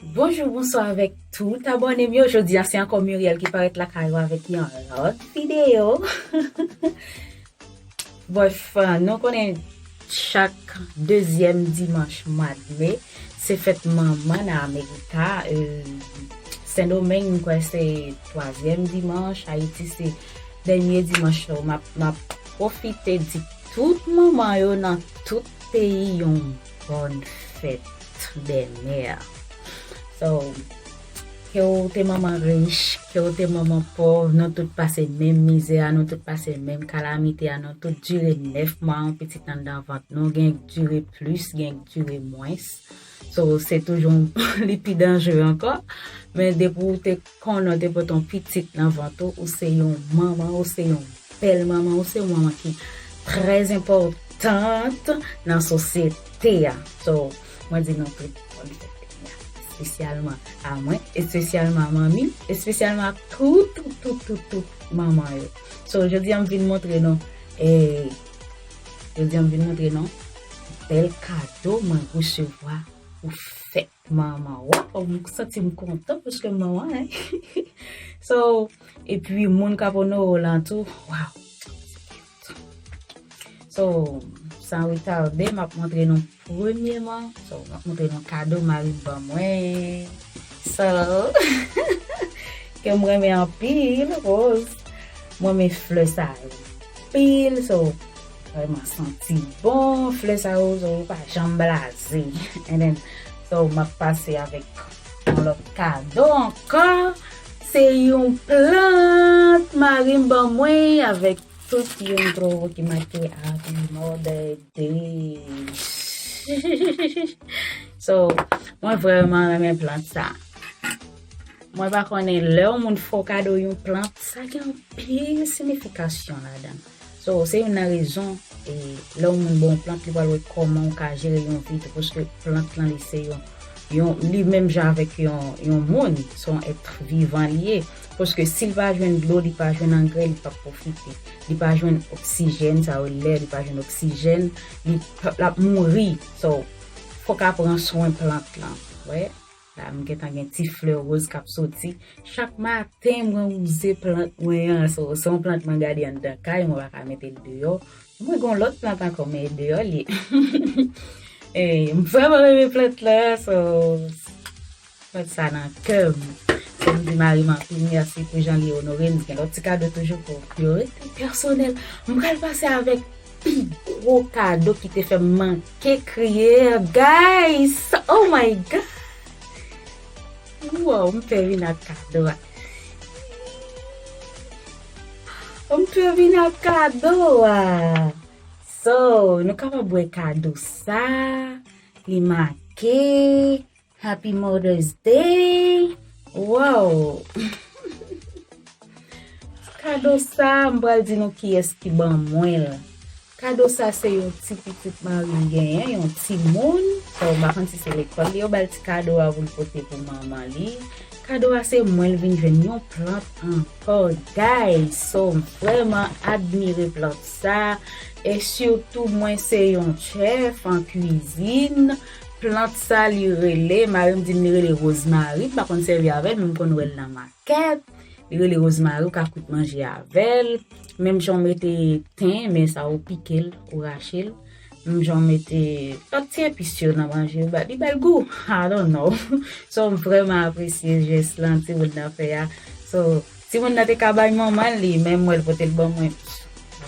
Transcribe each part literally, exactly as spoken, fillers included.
Bonjou, bonswa avèk tout abòne m yo. Jodi a se ankò Muriel ki parèt lakay ou avèk yon lòt videyo. Brèf, nou konnen chak dezyèm dimanch mwa d me se fèt manman nan Amerika. Sendomeng, m kwè se twazyèm dimanch, Ayiti se dènye dimanch. So, m ap, m ap pwofite di tout manman yo nan tout peyi yon bòn fèt dè mè. So, ke w te manman rich, ke w te manman pòv, nou tout pase menm mizè a, nou tout pase menm kalamite a, nou tout dire nèf mwa yon pitit anndan vant nou, gen k dire plis, gen k dire mwens. So, se toujou li pi danjere ankò. Men depi w te konnen w te pote yon pitit nan vant ou, ou se yon manman, ou se yon bèl manman, ou se yon manman ki trè enpòtant nan sosyete a. So, mwen di nou tout bòn fèt dè mè, espesyalman a mwen, espesyalman a manmi, espesyalman a tout, tout, tout, tout, tout manman yo. So, jodi a m vin montre nou, eh, jodi a m vin montre nou bèl kado mwen resevwa pou fèt manman. Waw, m santi m kontan paske m manman, hein. So, epi moun k ap onore w lan tou, waw. So, san retade, m ap montre nou premyeman. So, m ap montre nou kado mari m ban mwen. So, ke m renmen anpil, koz mwen renmen flè sa yo anpil. So, vrèman santi bon, flè sa yo, so, yo pa janm blaze. And then, so, m ap pase avèk yon lòt kado ankò. Se yon plant mari m ban mwen avèk tout yon dlo ki make Happy Mother Day. So, mwen vrèman renmen plant sa. Mwen pa konnen, lè yon moun fè w kado yon plant, sa gen anpil siyifikasyon ladan. So, se youn nan rezon, e, lè yon moun ba w yon plant, li pral wè kòman w ka jere yon vi tou, paske plant lan, li se yon, yon, li menm jan avèk yon, yon moun, se yon èt vivan li ye. Paske si l pa jwenn dlo, li pa jwenn angrè, li p ap pwofite. Li pa jwenn oksijèn, sa yo lè, li pa jwenn oksijèn, li p-, l ap mouri. So, fòk a pran swen plant lan. Wè, la, m gentan gen ti flè woz k ap soti. Chak maten, mwen wouze plant mwen an. So, se yon plant mwen gade anndan kay, mwen pa ka mete l deyò. Mwen gen yon lòt plant ankò, men e deyò l ye. Eh, m vrèman renmen plant la, so, plant sa nan kè m. So, m di mari m anpil mèsi pou jan li onore m. Gen lòt ti kado toujou pou priyorite pèsonèl. M pral pase avèk pi gwo kado ki te fè m manke kriye, guys. Oh my God. Wow, m pè vin ak kado a. M pè vin ak kado a. So, nou kapab wè kado sa. Li make Happy Mother's Day. Wow. Kado sa, m pral di nou kiyès ki ban mwen l. Kado sa se yon ti pitit mari m genyen, yon timoun. So, m pa konn si se lekòl li yo ba l ti kado a pou l pote pou manman li. Kado a se mwen l vin jwenn, yon plant ankò, guys. So, m vrèman admire plant sa. E sitou, mwen se yon chèf an kwizin. Plant sa, li rele, mari m di m li rele rozmari. M pa konn sèvi avè l, men m konn wè l nan makèt. Li rele rozmari, ou ka kwit manje avè l. Menm jan w mete ten, men sa ou pike l, ou rache l. Menm jan w mete lòt ti epis yo nan manje, li ba, li ba l gou. I don't know. So, m vrèman apresye jès lan timoun nan fè a. So, timoun nan te ka bay manman l li, men mwen l pote l ban mwen.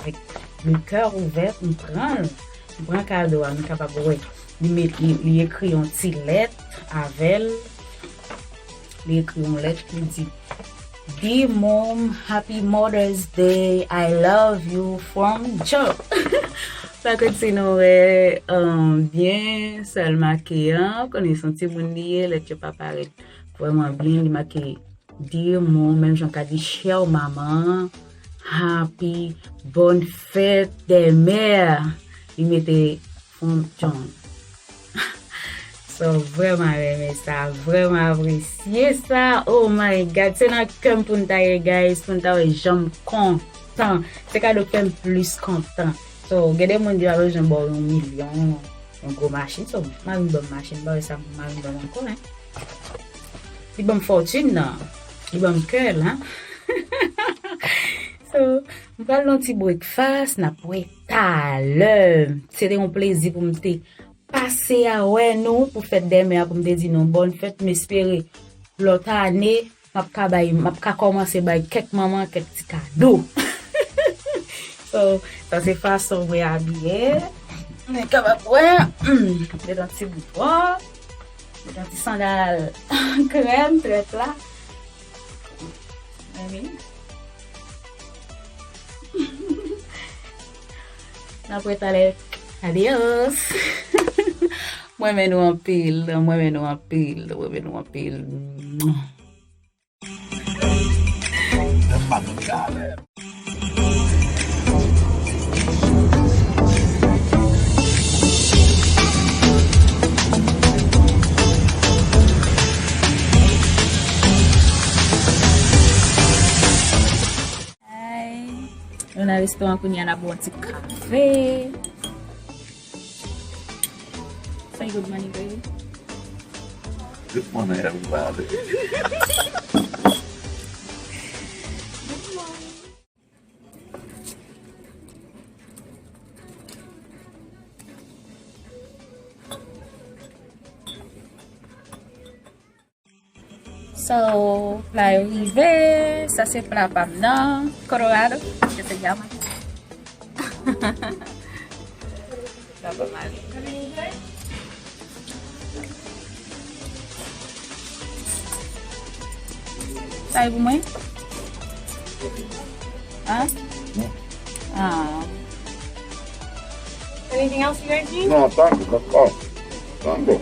Avèk le cœur ouvert, m pran l. M pran kado a, nou kapab wè. Li met, li, li ekri yon ti lèt avè l. Li ekri yon lèt, li di, "Dear mom, happy Mother's Day. I love you from Joe." Pa konn si nou wè, um, byen, sa l make an, konnen se yon timoun li ye, lèt yo pa parèt vrèman byen, li make, "Dear mom," menm jan w ka di, "Chère maman, happy, bonne fête des mères." Li mete from John. So, vrèman renmen sa, vrèman apresye sa. Oh my God, se nan kè m pou n ta ye, guys, pou n ta wè jan m kontan. Se kado k fè m plis kontan. So, gen de moun ki pa bezwen ba w yon milyon, yon gwo machin. So, mari m ban m machin, m pa wè sa pou mari m ban m ankò, hein. Li ban m fòtin nan. Li ban m kè la. So, m pral nan ti breakfast, n ap wè talè. Se te yon plezi pou m te pase a wè nou pou fèt dèmen an, pou m te di nou bòn fèt, m espere lòt ane, m ap ka bay, m ap ka kòmanse bay kèk manman kèk ti kado. So, sa se fason mwen abiye. Mwen kapab wè, met yon ti bout wòb, met yon ti sandal krèm, trè pla. Mwen menm. N ap wè talè. Adios. Mwen renmen nou anpil, mwen renmen nou anpil, mwen renmen nou anpil. Hi. Nou nan restoran kounye a, n ap bwè yon ti kafe. Say good morning, baby. Good morning, everybody. So, pla yo rive. Sa se pla pa m nan. Colorado. Yo se Yaman. Pla pa m nan. Sa e pou mwen? Hein? Ah. Anything else you guys need? Non, thank you. That's all. Thank you.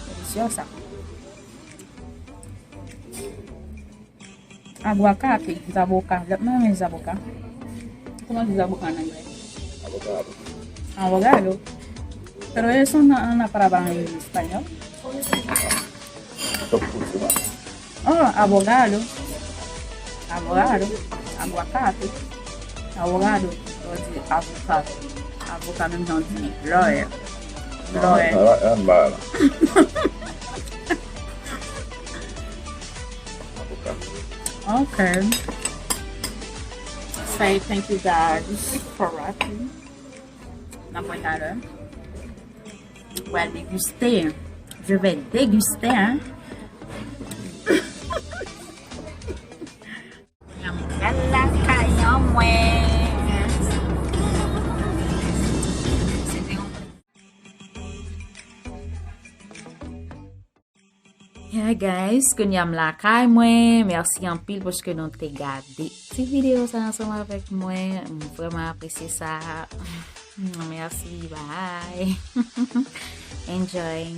Delisyon sa. Aguacate, zaboka. Lòt mwen renmen zaboka. Kòman di zaboka an anglè? Abogado. Abogado. Pero eso no, no es para hablar en español. Oh, abogado. Abogado. Aguacate. Abogado. Yo di avoka. Avoka menm jan yo di lawyer. Lawyer. Avoka. Okay. Say thank you guys for watching. N ap wè talè. Mwen pral degiste. Je vais déguster, hein. Mwen pral lakay an mwen. Yeah, guys, kounye a m lakay mwen. Mèsi anpil paske nou te gade ti videyo sa ansanm avèk mwen. M vrèman apresye sa. Mèsi, bye. Enjoy.